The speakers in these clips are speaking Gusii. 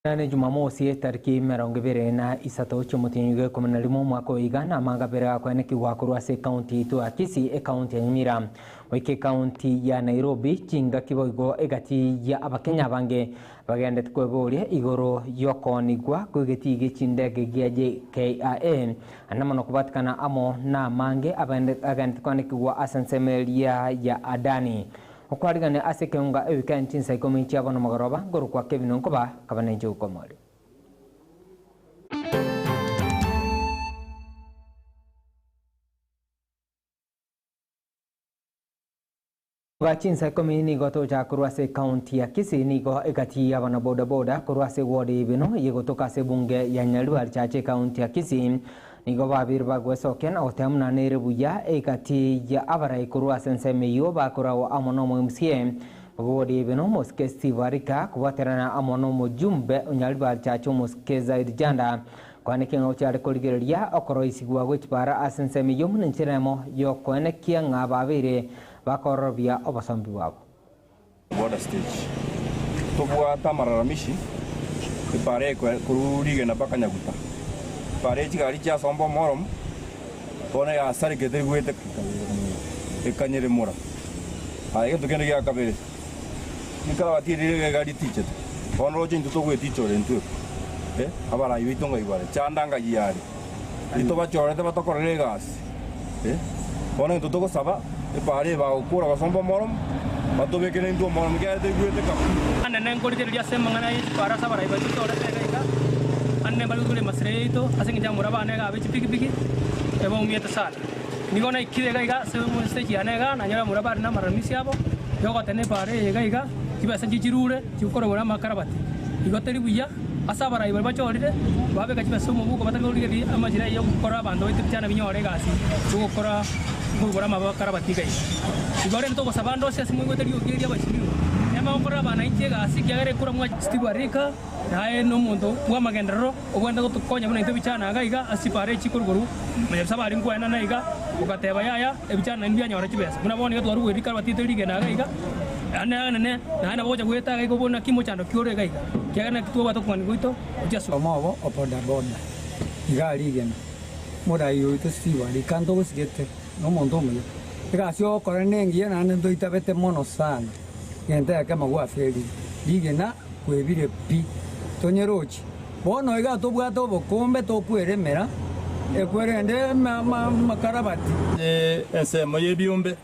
Nane Jumamosi etariki 23 chi'omotienyi bwa 11 omwaka oyo iga namanga abere gakwenekigwa korwa ase ekaunti yaito ya Kisii, ekaunti ya Nyamira goika ekaunti ya Nairobi chingaki boigo egati ya abakenya abange bagendete kweboria igoro yokoonigwa kw'egetii gie chindege gia JKIA ande mono kobatikana amo namange agendete kwenekigwa ase ensemo eria ya Adani. Okwarigania ase ekeunga ewikendi chinsa ikomi chia bono mogoroba, nkorokwa Kevin Onkoba, nkaba nenche gokomoria. Koba chinsa ikomi nigo tocha korwa ase ekaunti ya Kisii nigo egati y'abana boda boda korwa ase eward ya Ibeno eyegotoka ase ebunge ya Nyaribari Chache ekaunti ya Kisii Nigo babeire bagwesokia na goteba buna nere buya egati ya abarai korwa ase ensemo eyio bakoragwa amo n'omoMCA bw'ewodi ya Ibeno omosike Steve Arika kobwaterana amo nomojumbe o Nyaribari Church omosike Zaid Janda koenekia ng'a gochia are korigereria okoroisigwa gwe chibara ase ensemo eyio buna enchera emo yokoenekia ng'a babeire bakororobia obosombi bwabo. Border stage. Tobwate amalalamishi epara eye korwa rigena mpaka Nyaguta. Epara eye chigari chiasomba omoromo, bono yasarekire teri goeteka, ekanyeremora. Aye egento kende gia kabere, rikarabati eri riga ritichete, bono roche intwe togoetichora intwe eh, abarai baito ng'ai bare, chanda ng'ai are, ntobachorete batokorere egasi. Bono intwe togosaba epara eye bagokora gosomba omoromo, batobekere intwe omoromo, ekiagera toigwete kabu. Ande nkorigereria ase amang'ana ye chipara ase abarai baito torete iga iga, ande mbare gotwara emasira yaito ase engencho y'abamura bane iga abe chipigipigi, ebaumiete sana. Nigo naikire iga iga ase stage yane iga, nanyora abamura bare namaramisi abo, yogotena epara eye iga iga, chibesa nchichirure, chikoregwa namakarabati. Igo teri buya. Ase abarai baria bachorire, babeka chibesa omobuko batari korigereria amachera ayio ogokora abanto baito ebichana binyore egasi yogokora koigora amabakara batigaire. Igo rende togosaba ande onsi ase moigwete riogi eri abachirigwe, tema gokorera abananchi egasi ekiagera ekura mwa Steve Arika naye nomonto bw'amagenderero obwenerete gotokonya buna intwe ebichana iga iga ase chipara echi korwa Nyasae aria nkwenana iga, ogateba yaya, ebichana nainwe bianyora chibesa. Buna bono iga twarugwe rikaro batiete rigena iga iga, naende naende naende nabo ogocha goeta iga iga obone naki mochando ki ore iga iga, ekiagera naki twabwate okong'ani gwaito gochia ase. Omobo o bodaboda iga rigena, morai oito Steve rika ntogosigete nomonto omuya, egasi ogokora nengiya naende ntoitabete mono sana, egento ekemo gwaferire, rigena kwebire pi, tonyerochi. Bono iga tobwate obokombe tokweremera, ekwerende amakarabati. Ase ensemo y'ebiombe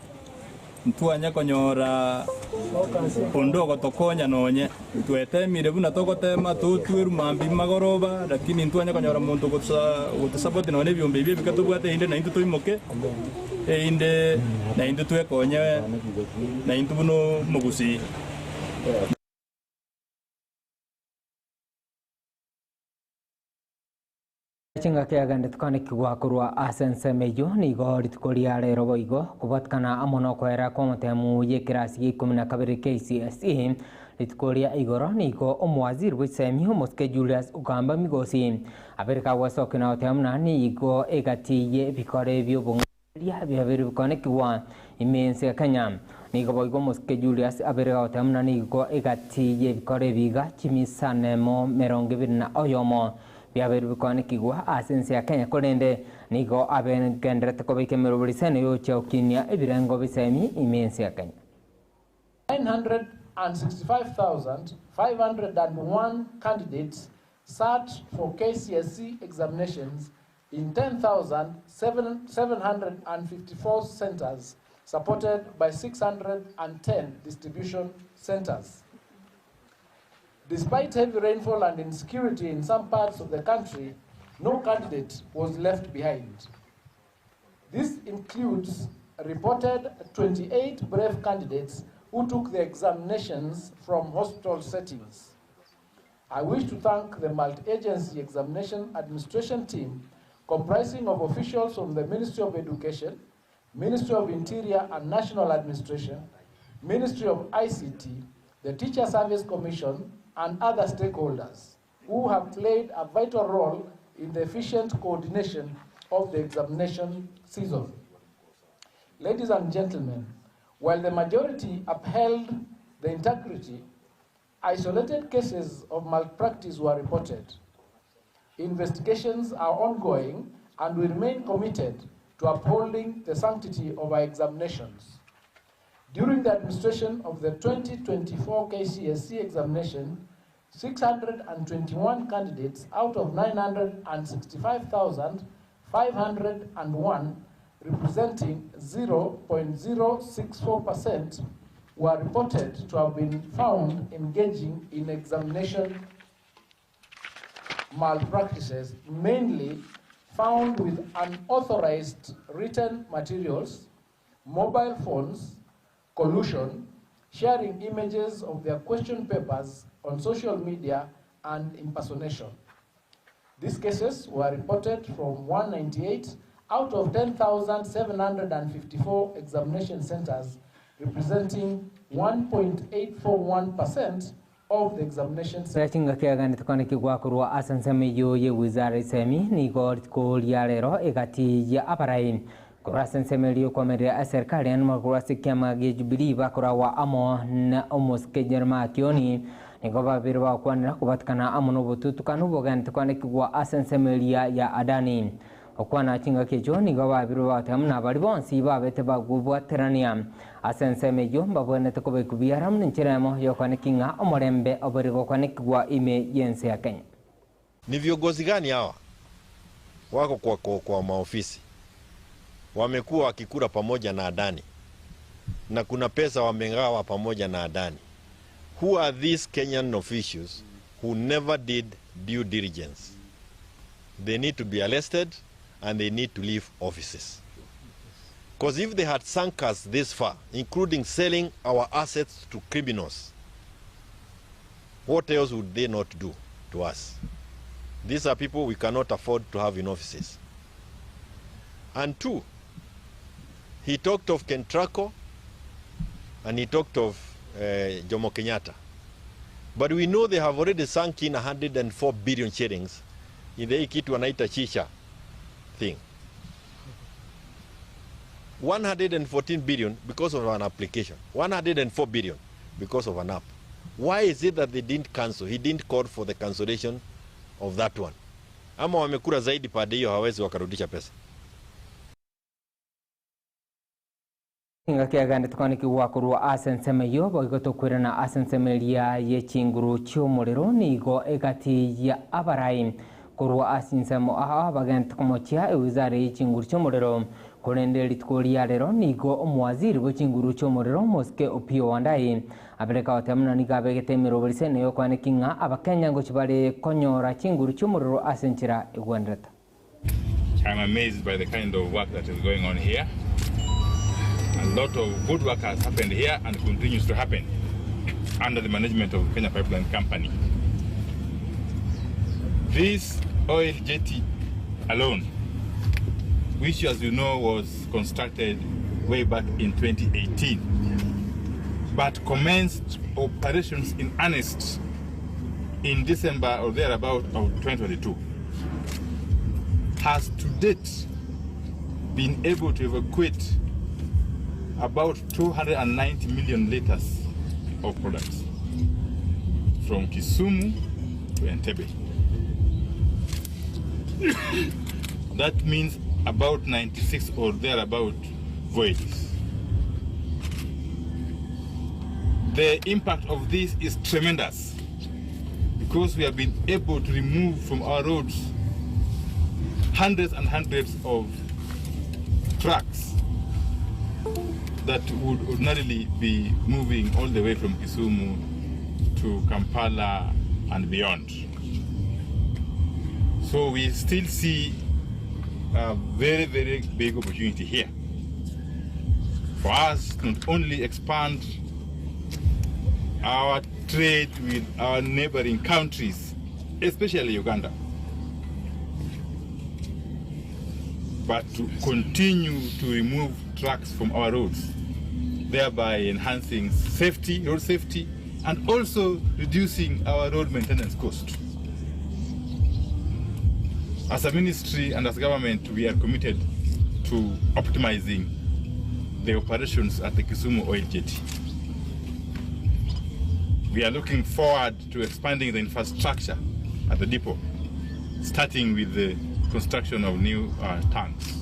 ntwanya konyora onde ogotokonya nonye. Twetemire buna togotema totweru mambia magoroba, lakini ntwanya konyora monto ogotosapoti nonye ebiombe ebi ebike tobwate erinde naintwe toimoke, erinde naintwe twekonye naintwe buna omogusii. Chingaki agendete kwanekigwa korwa ase ensemo eyio nigo rituko ria rero boigo kobwatikana amo nokoera kw'omotemu y'ekerasi gia ikomi na kabere KCSE. Rituko ria igoro nigo omowaziri bw'echisemi omosike Julius Ogamba Migosi abereka agwesokia na goteba buna nigo egati y'ebikore bi'obong'aini Eria biabeire bikonekigwa ime y'ense ya Kenya. Nigo boigo omosike Julius abeire gagoteba buna nigo egati y'ebikoro ebiga chimisanemo 21 biabeire bikonekigwa ase ense ya Kenya korende nigo abegendererete kobeka emeroberi sene yochia gokinia ebirengo bisemi ime y'ense ya Kenya. 965,501 candidates sat for KCSE examinations in 10,754 centers supported by 610 distribution centers. Despite heavy rainfall and insecurity in some parts of the country, no candidate was left behind. This includes reported 28 brave candidates who took the examinations from hospital settings. I wish to thank the multi-agency examination administration team comprising of officials from the Ministry of Education, Ministry of Interior and National Administration, Ministry of ICT, the Teacher Service Commission, and other stakeholders who have played a vital role in the efficient coordination of the examination season. Ladies and gentlemen, while the majority upheld the integrity Isolated cases of malpractice were reported. Investigations are ongoing and we remain committed to upholding the sanctity of our examinations. During the administration of the 2024 KCSE examination, 621 candidates out of 965,501, representing 0.064%, were reported to have been found engaging in examination malpractices, mainly found with unauthorized written materials, mobile phones, collusion, sharing images of their question papers on social media, and impersonation. These cases were reported from 198 out of 10,754 examination centers, representing 1.841% of the examination centers. Chingaki aganete kwanekigwa korwa ase ensemo eywo ya ewizara esemi nigo rituko ria rero egati ya abarai korwa ase ensemo eria yokoamerera eserikari naende korwa ase ekiama gia Jubilee bakorawa amo na omosike Jeremiah Kioni nigo babere bagokwanera kobatikana amo na obotutukanu bogenete kwanekigwa ase ensemo eria ya Adani. Gokwana chingaki echio nigo babirwe bagoteba buna baria bonsi babete bagobwaterania ase ensemo eyio mbabwenerete kobekwa biara buna enchera eyemo y'okwaneki ng'a omorembe oboire gokwanekigwa ime y'ense ya Kenya. Ni viongozi gani hawa wako kwa, kwa, kwa maofisi wamekuwa wakikula pamoja na Adani na kuna pesa wamegawa pamoja na Adani? Who are these Kenyan officials who never did due diligence? They need to be arrested and they need to leave offices. Because if they had sunk us this far, including selling our assets to criminals, what else would they not do to us? These are people we cannot afford to have in offices. And two, he talked of Kentraco and he talked of Jomo Kenyatta. But we know they have already sunk in 104 billion shillings in the kitu wanaita shisha thing. 114 billion because of an application. 104 billion because of an app. Why is it that they didn't cancel? He didn't call for the cancellation of that one. Ama wamekula zaidi pande hiyo hawezi wakarudisha pesa. Engaki egende tokwanekigwa korwa ase ensemo eyio, boigo tokoirana ase ensemo eria ye chinguru chi'omorero, nigo egati ya abarai korwa ase ensemo aa bagente komochia ewizara ye chinguru chi'omorero. Korende rituko ria rero nigo omowaziri bwe chinguru chi'omorero Mosike Opiyo Wandayi abereka goteba buna nigo abegete emeroberi ase eyokwaneki ng'a abakenya ngochia bare konyora chinguru chi'omorero ase enchera egwenderete. I'm amazed by the kind of work that is going on here. A lot of good work has happened here and continues to happen under the management of Kenya Pipeline Company. This oil jetty alone, which as you know was constructed way back in 2018, but commenced operations in earnest in December or thereabout of 2022, has to date been able to evacuate about 290 million liters of products from Kisumu to Entebbe. That means about 96 or thereabout voyages. The impact of this is tremendous because we have been able to remove from our roads hundreds and hundreds of trucks that would ordinarily be moving all the way from Kisumu to Kampala and beyond. So we still see a very, very big opportunity here for us to not only expand our trade with our neighboring countries, especially Uganda, but to continue to remove trucks from our roads, thereby enhancing safety, road safety, and also reducing our road maintenance cost. As a ministry and as government, we are committed to optimizing the operations at the Kisumu oil jetty. We are looking forward to expanding the infrastructure at the depot, starting with the construction of new uh, tanks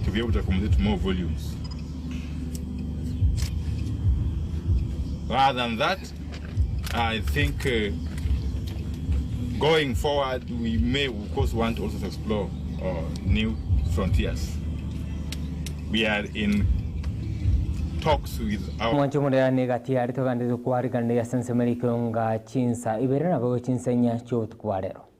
to be able to accommodate more volumes. Rather than that, I think uh, going forward, we may, of course, want also to explore uh, new frontiers. We are in talks with our Mwanche omorerani egati yaria togende tokwariganire ase ensemo erikio nga chinsa ibere nabo chinsa inya chia obotuko bwa rero.